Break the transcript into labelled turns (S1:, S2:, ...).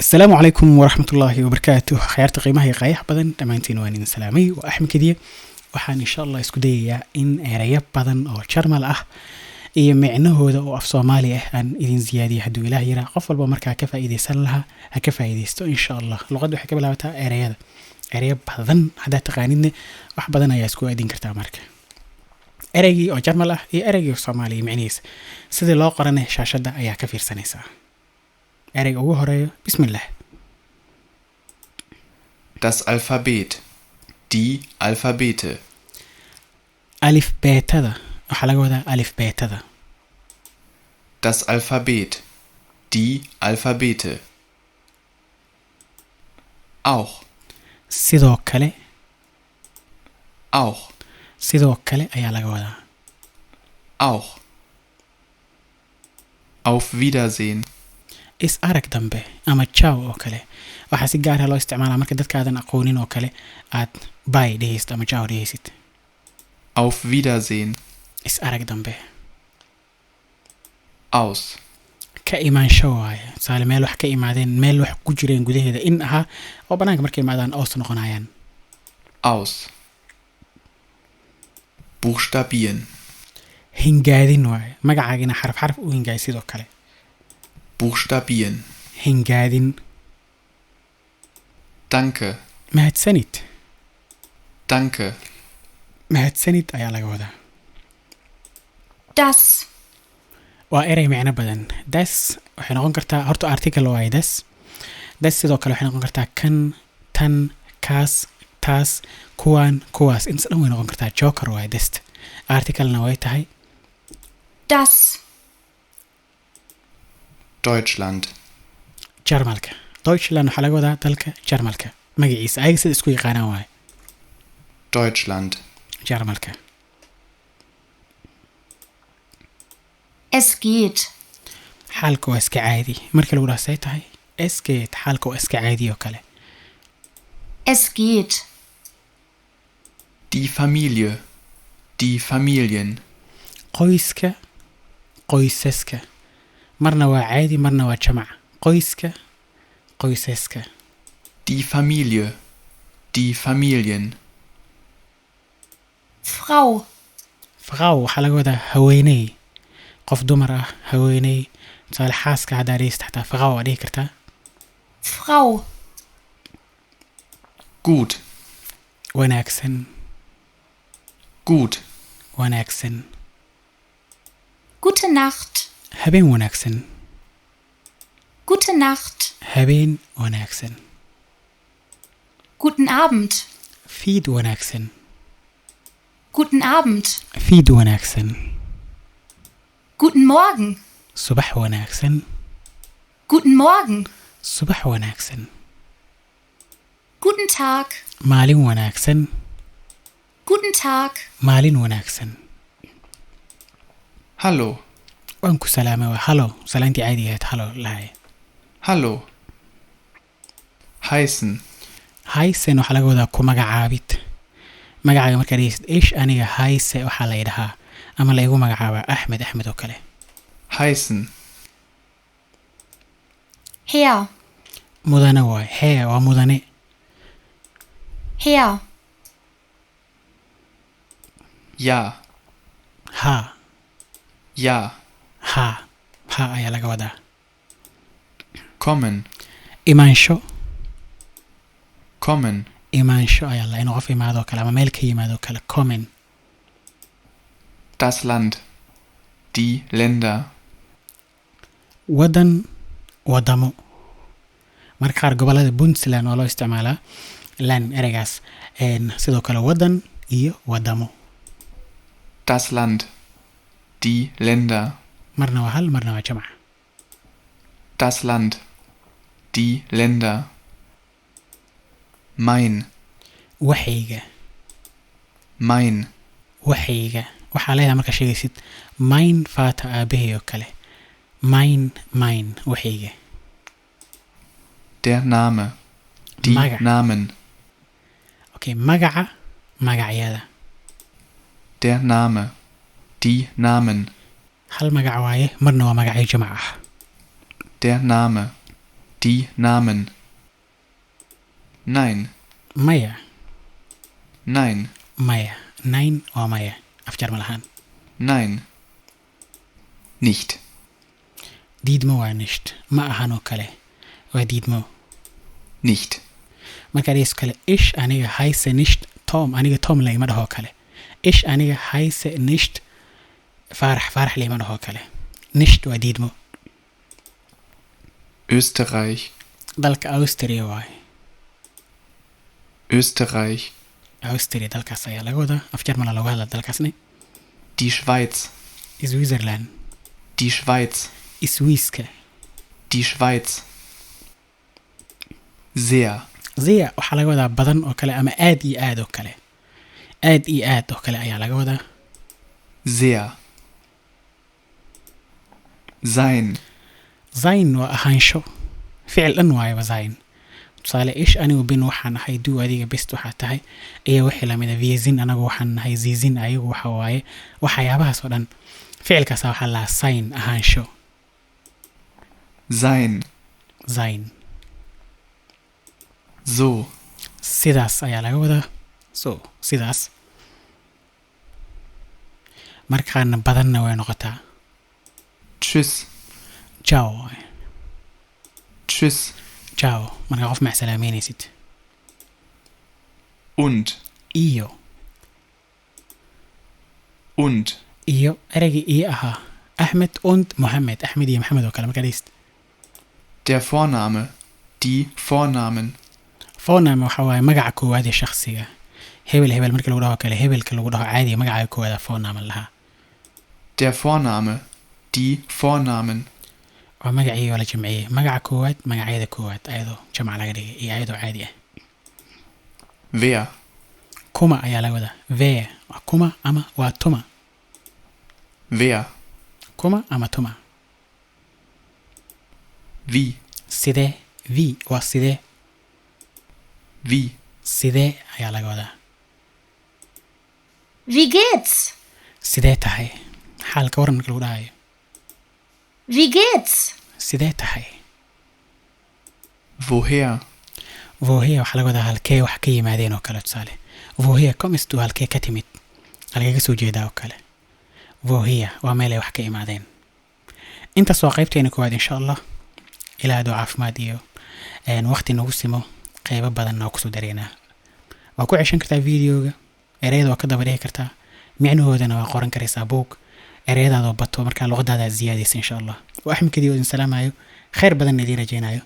S1: Asalaamu calaykum waraxmatullaahi wabarakaatuh. Akhyaarta qiimaha iyo qaayaha badan, dhammaantiin waan idin salaamay. Waa Axmed Kediye. Waxaan insha Allah isku dayayaa in ereyo badan oo Jarmal ah iyo micnahooda oo af Soomaali ah aan idin siyaadiyo, hadduu Ilaah yiraa. Qof walba markaa ka faa'iidaysan lahaa ha ka faa'iidaysto insha Allah. Luqadda waxay ka bilaabataa ereyada. Ereyo badan haddaad taqaanidne, wax badan ayaa isku aadin kartaa. Marka ereygii oo Jarmal ah iyo ereygii oo Soomaaliya micnihiisa sidii loo qorane, shaashadda ayaa ka fiirsanaysaa. Ereyga ugu horeeyo, bismillah.
S2: Das Alphabet. Die Alphabete.
S1: Alifbeetada waxaa laga wadaa alifbeetada.
S2: Das Alphabet. Die Alphabete. Auch.
S1: Sidoo kale.
S2: Auch.
S1: Sidoo kale ayaa laga wadaa.
S2: Auch. Auf Wiedersehen.
S1: Is arag dambe ama ciao oo kale. Waxaa si gaar ah loo isticmaalaa marka dadkaadan aqoonin oo kale aad bye dhehaysid ama ciao dhehaysid.
S2: Auf Wiedersehen.
S1: Is arag dambe.
S2: Aus.
S1: Ka imaansho waaye. Tusaale, meel wax ka imaadeen, meel wax ku jireen gudaheeda in ahaa oo banaanka markay imaadaan aus noqonayaan.
S2: Aus. Buchstabieren.
S1: Hingaadin waaye. Magacaagina xaraf xaraf u hingaay sidoo kale.
S2: Buchstabieren.
S1: Hingaadin.
S2: Danke.
S1: Mahadsanid.
S2: Danke.
S1: Mahadsanid ayaa laga wadaa.
S3: Das.
S1: Waa erey micno badan. Das waxay noqon kartaa horta article waaye das. Das sidoo kale waxay noqon kartaa kan, tan, kaas, taas, kuwaan, kuwaas, intaas dhan way noqon kartaa. Joker waaye das. Articlena way tahay.
S3: Das.
S2: Deutschland.
S1: Jarmalka. Deutschland waxaa laga wadaa dalka Jarmalka magaciisa, ayaga sida isku yaqaanaan waaye.
S2: Deutschland.
S1: Jarmalka.
S3: Es geht.
S1: Xaalka waa iska caadi. Marka lagu dhaho "See tahay?", "Es geht", xaalka waa iska caadi oo kale.
S3: Es geht.
S2: Die Familie. Die Familien.
S1: Qoyska, qoysaska. Marna waa caadi, marna waa jamac. Qoyska, qoysaska.
S2: Die Familie. Die Familien.
S3: Frau.
S1: Frau waxaa laga wadaa haweeney, qof dumar ah, haweeney. Tusaale, xaaska haddaa dhehaysid xataa Frau waa dhihi kartaa.
S3: Frau.
S2: Gut.
S1: Wanaagsan.
S2: Gut.
S1: Wanaagsan.
S3: Gute Nacht.
S1: Habeen wanaagsan.
S3: Gute Nacht.
S1: Habeen wanaagsan.
S3: Guten Abend.
S1: Fiid wanaagsan.
S3: Guten Abend.
S1: Fiid wanaagsan.
S3: Guten Morgen.
S1: Subax wanaagsan.
S3: Guten Morgen.
S1: Subax wanaagsan.
S3: Guten Tag.
S1: Maalin wanaagsan.
S3: Guten Tag.
S1: Maalin wanaagsan.
S2: Hallo.
S1: Waan ku salaamay waa hallo, salaantii caadiga ahayd, hallo lahay.
S2: Hallo. Heißen.
S1: Heißen waxaa laga wadaa ku magacaabid. Magacaaga markaa dhegeysid, ich aniga, heiße waxaa la yidhahaa ama la igu magacaabaa Axmed, Axmed oo kale.
S2: Heißen.
S3: Herr.
S1: Mudane waay. Herr waa mudane.
S3: Herr.
S2: Ja.
S1: Ha.
S2: Ja.
S1: Ha, ha ayaa laga wadaa.
S2: Kommen.
S1: Imaansho.
S2: Kommen.
S1: Imaansho ayaa la inuu qof imaado oo kale ama meel ka yimaado oo kale, kommen.
S2: Das Land. Die Länder.
S1: Wadan, wadamo. Marka qaar gobolada Puntland waa loo isticmaalaa Land ereygaas. Sidoo kale wadan iyo wadamo.
S2: Das Land. Die Länder.
S1: Marna waa hal, marna waa jamac.
S2: Das Land. Die Länder. Mein.
S1: Waxayga.
S2: Mein.
S1: Waxayga waxaa leedahay markaa sheegaysid mein Vater, aabahay oo kale. Mein, mein, waxayga.
S2: Der Name. Die
S1: Magac.
S2: Namen.
S1: Okay, magaca, magacyada.
S2: Der Name. Die Namen.
S1: Hal magac waaye, marna waa magacyo jamac ah.
S2: Der Name. Die Namen. Nein.
S1: Maya.
S2: Nein.
S1: Maya. Nein waa maya af Jarmal ahaan.
S2: Nein. Nicht.
S1: Diidmo waa nicht, ma ahan oo kale waa diidmo.
S2: Nicht.
S1: Markaa dhegeyso kale, ich aniga, heiße nicht Tom, aniga Tom la ima dhaho kale. Ich aniga, heiße nicht Faarax, Faarax la ima dhaho kale. Nicht waa diidmo.
S2: Österreich.
S1: Dalka Austria waaye.
S2: Österreich.
S1: Austria dalkaas ayaa laga wadaa, af Jarmala looga hadla dalkaasne.
S2: Die Schweiz.
S1: Switzerland.
S2: Die Schweiz.
S1: Swiiska.
S2: Die Schweiz. Sehr.
S1: Sehr waxaa laga wadaa badan oo kale ama aad iyo aad oo kale, aad iyo aad oo kale ayaa laga wadaa.
S2: Sehr. Sein.
S1: Sein waa ahaansho, ficil dhan waayaba sein. Tusaale, ich anigu, bin waxaan ahay, du adiga, bist waxaa tahay iyo wixii lamida, wir sind anagu waxaan nahay, sie sind ayagu waxa waaye, waxyaabahaas oo dhan ficilkaasa waxaa lahaa sein, ahaansho.
S2: Sein.
S1: Sein.
S2: So.
S1: Sidaas ayaa laga wadaa, so sidaas. Markaana badanna way noqotaa.
S2: Tschüss.
S1: Ciao waaye.
S2: Tschüss.
S1: Ciao markaa qof macsalaameynaysid.
S2: Und.
S1: Iyo.
S2: Und.
S1: Iyo ereygii iyo ahaa, Axmed und Mohamed, Axmed iyo Maxamed oo kale markaa dhegeysid.
S2: Der Vorname. Die Vornamen.
S1: Vorname waxa waaye magaca koowaad ee shakhsiga, hebel hebel markii lagu dhaho kale, hebelka lagu dhaho caadiga magaca koowaad Vorname lahaa.
S2: Der Vorname. Die Vornamen.
S1: Waa magacii oo la jamciyey, magaca koowaad, magacyada koowaad ayadoo jamc laga dhigay iyo ayadoo caadi ah.
S2: Wer.
S1: Kuma ayaa laga wadaa. Wer waa kuma ama waa tuma.
S2: Wer.
S1: Kuma ama tuma.
S2: Wie.
S1: Sidee. Wie waa sidee.
S2: Wie.
S1: Sidee ayaa laga wadaa.
S3: Wie geht's?
S1: Sidee tahay, xaalka waran marka lagu dhahayo.
S3: Wie geht's?
S1: Sidee tahay.
S2: Woher.
S1: Woher waxaa laga wadaa halkee wax ka yimaadeen oo kale. Tusaale, woher kommst du, halkee ka timid, halkee ka soo jeedaa oo kale. Woher waa meel ay wax ka imaadeen. Intaas waa qaybteena koowaad. Insha Allah ilaa adoo caafimaad iyo waqti nagu simo, qeybo badanna waa kusoo dareynaa. Waa ku ceshan kartaa videoga, ereyada waa ka daba dhihi kartaa, micnahoodana waa qoran karaysaa buug. Ereyadaadoo bato markaa luqadaada ziyaadaysa. Insha Allah waa Axmed Kadiyo idin salaamayo, khayr badanna idiin rajaynayo.